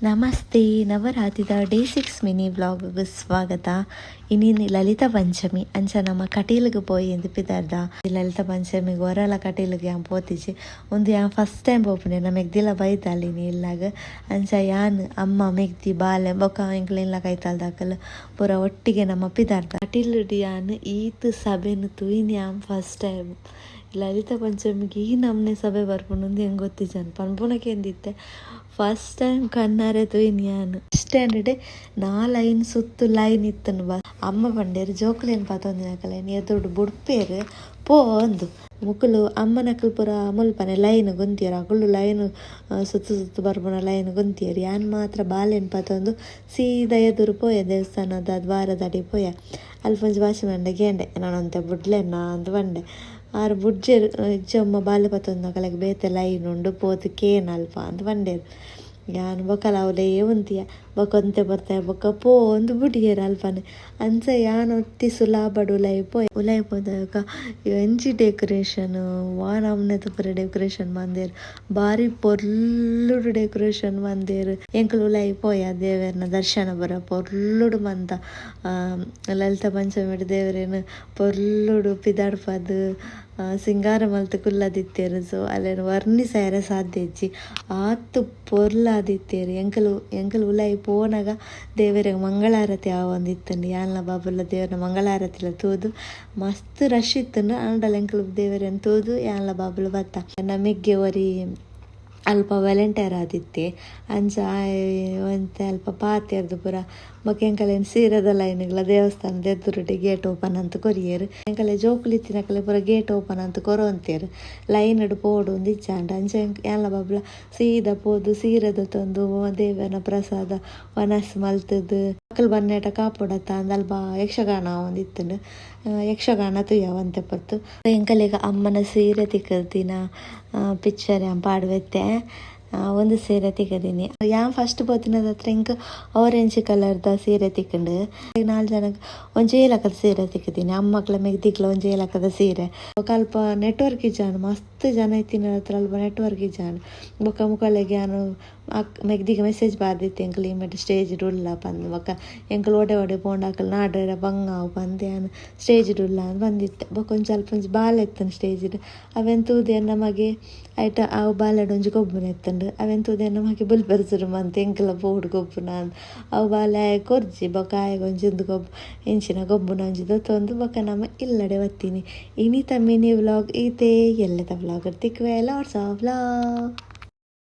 Namaste, ನವರಾತ್ರಿದ day 6 mini vlog ಸ್ವಾಗತ. ಇನಿ ಲಲಿತ ಪಂಚಮಿ. ಅಂಚ ನಮ್ಮ ಕಟೀಲ್ಗ್ ಪೋಯಿ ಪಿದಾರ್ದ. ಲಲಿತ ಪಂಚಮಿಗೆ ಒರಲ ಕಟೀಲ್ಗ್ ಯಾನ್ ಪೋತಿಜಿ. ಉಂದು ಯಾನ್ ಫಸ್ಟ್ ಟೈಮ್ ಪೋಪುನೆ. ನಮ್ಮ ಮೆಗ್ದಿಲ ಬೈದಾಲ್ ಇನಿ ಇಲ್ಲಾಗ. ಅಂಚ ಯಾನ್, ಅಮ್ಮ, ಮೆಗ್ದಿ, ಬಾಲೆ ಬೊಕ್ಕ ಎಂಕ್ಲ ಇಲ್ಲ ಕೈತಲ್ದಕಲ್ ಪೂರ ಒಟ್ಟಿಗೆ ನಮ್ಮ ಪಿದಾರ್ದ. ಕಟೀಲ್ ಯಾನ್ ಈತ್ ಸಭೆನ್ ತೂಯಿನಿ ಯಾನ್ ಫಸ್ಟ್ ಟೈಮ್. ಲಲಿತ ಪಂಚಮಿಗೆ ಈ ನಮ್ನೆ ಸಭೆ ಬರ್ಪುಂಡು ಎಂಕ್ ಗೊತ್ತಿಜ್ಜಾನ್. ಪನ್ಪುನ ಕೇಂದಿತ್ತೆ, ಫಸ್ಟ್ ಟೈಮ್ ಕಣ್ಣಾರೆ ತೂಯಿನಿ ಯಾನ್. ಸ್ಟ್ಯಾಂಡ್ ನಾಲ್ ಐನ್ ಸುತ್ತು ಲೈನ್ ಇತ್ತುಂಡು. ಬಾ ಅಮ್ಮ ಪಂಡೇರು, ಜೋಕುಲೇನ್ ಪತೊಂದಿನಕಲೆನ್ ಎದುರುಡು ಬುಡ್ಪೇರು, ಪೋ ಅಂದು. ಮುಕುಲು ಅಮ್ಮನಕುಲು ಪೂರ ಮುಲ್ಪನೆ ಲೈನ್ ಗುಂತಿಯರು. ಅಕುಲು ಲೈನ್ ಸುತ್ತು ಸುತ್ತು ಬರ್ಪುನ ಲೈನ್ ಗುಂತಿಯರು. ಯಾನ್ ಮಾತ್ರ ಬಾಲೆನ್ ಪತೊಂದು ಸೀದಾ ಎದುರು ಪೋಯೆ, ದೇವಸ್ಥಾನದ ದ್ವಾರದಡಿ ಪೋಯೆ. ಅಲ್ಪ ಒಂಜಿ ವಾಚ್‌ಮ್ಯಾನ್ ಕೇಂಡೆ, ನಾನೊಂತೆ ಬುಡ್ಲೆನ್ನ ಅಂದ್ ಪಂಡೆ. ಆರ್ ಬುಡ್ಜೆರ್. ಇಜ್ಜಮ್ಮ, ಬಾಲೆ ಪತೊಂದಿನಕಲೆಗ್ ಬೇತೆ ಲೈನ್ ಉಂಡು, ಪೋದು ಕೇನ್ ಅಲ್ಪ ಅಂದ್ ಪಂಡೇರು. ಯಾನ್ ಬೊಕಲ ಅವ್ಲೇ ಉಂತಿಯ. ಬೊಕ ಒಂತೆ ಪೊರ್ತಾಯಿ ಬೊಕ್ಕ ಪೋ ಅಂದ್ ಬುಡಿಯೆರ್ ಅಲ್ಪನೆ. ಅಂಚ ಯಾನ್ ಒರ್ತಿ ಸುಲಾಭಡ್ ಉಲಾಯಿ ಪೋಯೆ. ಉಲಾಯಿ ಪೋದಾಗ ಎಂಚಿ ಡೆಕೋರೇಷನ್, ವಾ ನಮೂನೆದ ಪೂರ ಡೆಕೋರೇಷನ್ ಮಂದೆರ್. ಬಾರಿ ಪೊರ್ಲುಡು ಡೆಕೋರೇಷನ್ ಮಂದೆರ್. ಎಂಕುಲು ಉಲಾಯಿ ಪೋಯ, ದೇವೆರ್ನ ದರ್ಶನ ಪೂರ ಪೊರ್ಲುಡು ಮಂತ. ಲಲಿತ ಪಂಚಮಿಡ್ ದೇವರೆನ್ ಪೊರ್ಲುಡು ಪಿದಾಡ್ಪದ್, ಸಿಂಗಾರ ಮಲ್ತ್ ಕುಲ್ಲದಿತ್ತೆರ್. ಸೊ ಅಲೆನ್ ವರ್ಣಿಸಯರೆ ಸಾಧ್ಯ ಇಜ್ಜಿ, ಆತ್ ಪೊರ್ಲಾದಿತ್ತೆರ್. ಎಂಕುಲು ಎಂಕುಲು ಉಲಾಯಿ ಪೋನಗ ದೇವೆರೆಗ್ ಮಂಗಳಾರತಿ ಆವೊಂದಿತ್ತುಂಡು. ಯಾನ್ಲ ಬಾಬುಲ ದೇವರ ಮಂಗಳಾರತಿಲ ತೂದು, ಮಸ್ತ್ ರಶ್ ಇತ್ತುಂಡು, ಆಂಡಲ ಎಂಕುಲು ದೇವೆರೆನ್ ತೂದು ಯಾನ್ಲ ಬಾಬುಲ ಬತ್ತ. ಎನ್ನ ಮೆಗ್ಗೆ ಒರಿ ಅಲ್ಪ ವಾಲಂಟಿಯರ್ ಆದಿತ್ತೆ. ಅಂಚ ಆಯೆ ಒಂತೆ ಅಲ್ಪ ಪಾತೆರ್ದು ಪೂರ ಬೊಕ ಎಂಕಲೆನ್ ಸೀರೆದ ಲೈನ್ಗ್ಲ ದೇವಸ್ಥಾನದ ಎದುರುಡೆ ಗೇಟ್ ಓಪನ್ ಅಂತ ಕೊರಿಯೆರ್. ಎಂಕಲೆ ಜೋಕುಲು ಇತ್ತಿನಕಲೆ ಪೂರ ಗೇಟ್ ಓಪನ್ ಅಂತ ಕೊರೊಂತೆರ್, ಲೈನ್ ಪೋಡು ಅಂದ್ ಇಜ್ಜಾಂಡ. ಅಂಚ ಯಾನ್ಲ ಬಾಬುಲ ಸೀದಾ ಪೋದು ಸೀರೆ ದೆತೊಂದು, ದೇವನ ಪ್ರಸಾದ ವನಸ್ ಮಲ್ತುದು, ಅಕುಲು ಬನ್ನೇಟ ಕಾಪೊಡತ್ತ ಅಂದ್ ಅಲ್ಪ ಯಕ್ಷಗಾನ ಆವೊಂದಿತ್ತುಂಡು. ಯಕ್ಷಗಾನ ತೂಯ ಒಂತೆ ಪೊರ್ತು. ಎಂಕಲೆಗ್ ಅಮ್ಮನ ಸೀರೆ ತಿಕ್ಕುದಿನ ಪಿಕ್ಚರ್ ಯಾನ್ ಪಾಡ್ವೆತ್ತೆ. ಒಂದು ಸೀರೆ ತಿಕ್ಕದಿನಿ. ಯಾನ್ ಫಸ್ಟ್ ಪೋತಿನದ ಎಂಕ್ ಆರೆಂಜ್ ಕಲರ್ ದ ಸೀರೆ ತಿಕ್ಕುಂಡು. ನಾಲ್ ಜನಕ್ ಒಂಜೇ ಲೆಕ್ಕದ ಸೀರೆ ತಿಕ್ಕುದಿನಿ. ಅಮ್ಮಕ್ಲ ಮೆಗ್ದಿಗ್ಲ ಒಂಜೇ ಲೆಕ್ಕದ ಸೀರೆ. ಬೊಕ ಅಲ್ಪ ನೆಟ್ವರ್ಕ್ ಇಜ್ಜಾಂಡ್. ಮಸ್ತ್ ಜನ ಇತ್ತಿನ ಹತ್ರ ಅಲ್ಪ ನೆಟ್ವರ್ಕ್ ಇಜ್ಜಾಂಡ್. ಬೊಕ ಮುಕಲೆಗ್ ಯಾನ್ ಮೆಗ್ದಿಗ್ ಮೆಸೇಜ್ ಪಾಡ್ದಿತ್ತೆ, ಎಂಕುಲು ಈ ಮಟ್ಟ ಸ್ಟೇಜ್ ಉಲ್ಲ ಪಂದ್. ಬೊಕ ಎಂಕುಲು ಒಡೆ ಒಡೆ ಪೋಂಡ ಅಕುಲು ನಾಡರೆ ಬಂಗ ಆವು ಪಂದ್ ಯಾನ್ ಸ್ಟೇಜ್ ಉಲ್ಲ ಅಂದ್ ಬಂದಿತ್ತೆ. ಬೊಕ ಒಂಜಿ ಅಲ್ಪ ಒಂಜಿ ಬಾಲೆ ಇತ್ತುಂಡು ಸ್ಟೇಜ್. ಅವೆನ್ ತೂದು ಎನ್ನ ಮಗೆ ಐಟ ಅವು ಬಾಲೆಡ್ ಒಂಜಿ ಗೊಬ್ಬುನ ಇತ್ತುಂಡು. ಅವೆನ್ ತೂದು ಎನ್ನ ಮಗೆ ಬುಲ್ಪೆರೆ ಸುರು ಮಂತೆ, ಎಂಕುಲ ಪೋಡು ಗೊಬ್ಬುನ ಅಂದ್. ಅವು ಬಾಲೆ ಆಯೆ ಕೊರ್ಜಿ. ಬೊಕ ಆಯಗ್ ಒಂಜಿ ಉಂದು ಗೊಬ್ಬು ಇಂಚಿನ ಗೊಬ್ಬುನ ಒಂಜಿ ದೊತ್ತೊಂದು ಬೊಕ ನಮ ಇಲ್ಲಡೆ ಬತ್ತೀನಿ. ಇನಿತ ಮಿನಿ ವ್ಲಾಗ್ ಈತೆ. ಎಲ್ಲೆದ ವ್ಲಾಗ್ ತಿಕ್ಕುವೆ. Lots of love.